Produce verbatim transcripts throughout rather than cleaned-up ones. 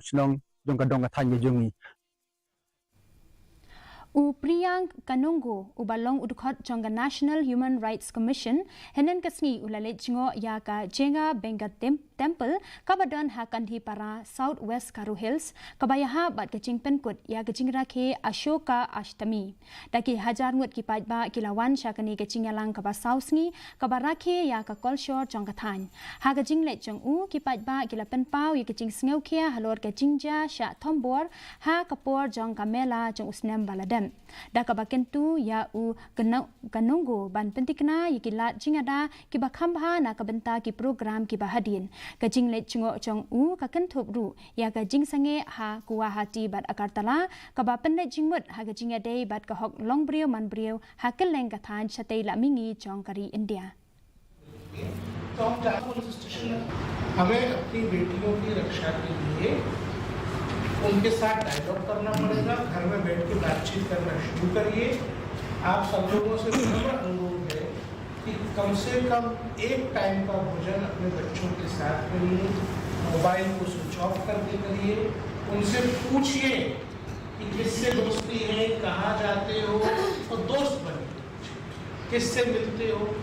Shnong jong ka dong ka thaiñ ka jong ngi. U Priyank Kanungo, uba long u dkhot jong ka National Human Rights Commission, hynnin ka sngi u la leit jngoh ïa ka Jenga Benga Tem-, Temple, kaba don ha Kandhipara, South West Garo Hills, kaba ïahap bad ka jingpynkut ïa ka jingrakhe Ashoka Ashtami. Da ki hajar ngut ki paidbah ki la wan sha kane ka jingïalang kaba saw sngi, kaba rakhe ïa ka kolshor jong ka thaiñ. Ha ka jingleit jong u, ki paidbah ki la pynpaw ïa ka jingsngewkhia halor ka jingjia shah thombor ha ka por jong ka mela jong u snem ba la dep. Da kaba kyntu ïa u Kano-, Kanungo ban pyntikna ïa ki lad jingada kiba kham bha na ka bynta ki program kiba hadien. Ka jingleit jngoh jong u ka kynthup ruh ïa ka jingsangeh ha Guwahati bad Agartala, kaba pynleit jingmut ha ka jingïadei bad ka hok longbriew manbriew ha kylleng ka thaiñ shatei la mihngi jong ka ri India. तो हम चाहते हैं पुलिस स्टेशन में हमें अपनी बेटियों की रक्षा के लिए उनके साथ डायलॉग करना पड़ेगा। घर में बैठ के बातचीत करना शुरू करिए। आप सब लोगों से विनम्र अनुरोध है कि कम से कम एक टाइम का भोजन अपने बच्चों के साथ करिए, मोबाइल को स्विच ऑफ करके करिए, उनसे पूछिए कि किससे दोस्ती है, कहाँ जाते हो, और दोस्त बनिए। किससे मिलते हो?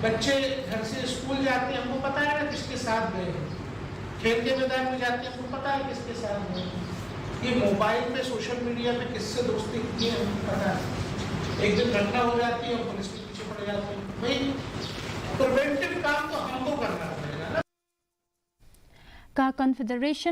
बच्चे घर से स्कूल जाते हैं, हमको पता है ना किसके साथ गए हैं। खेल के मैदान में जाते हैं, हमको पता है किसके साथ गए हैं। ये मोबाइल पे, सोशल मीडिया पे किससे दोस्ती की है, हमको पता है। एक दिन घटना हो जाती है, हम पुलिस के पीछे पड़ जाते हैं। भाई, प्रिवेंटिव काम तो हमको करना पड़ेगा ना। Ka Confederation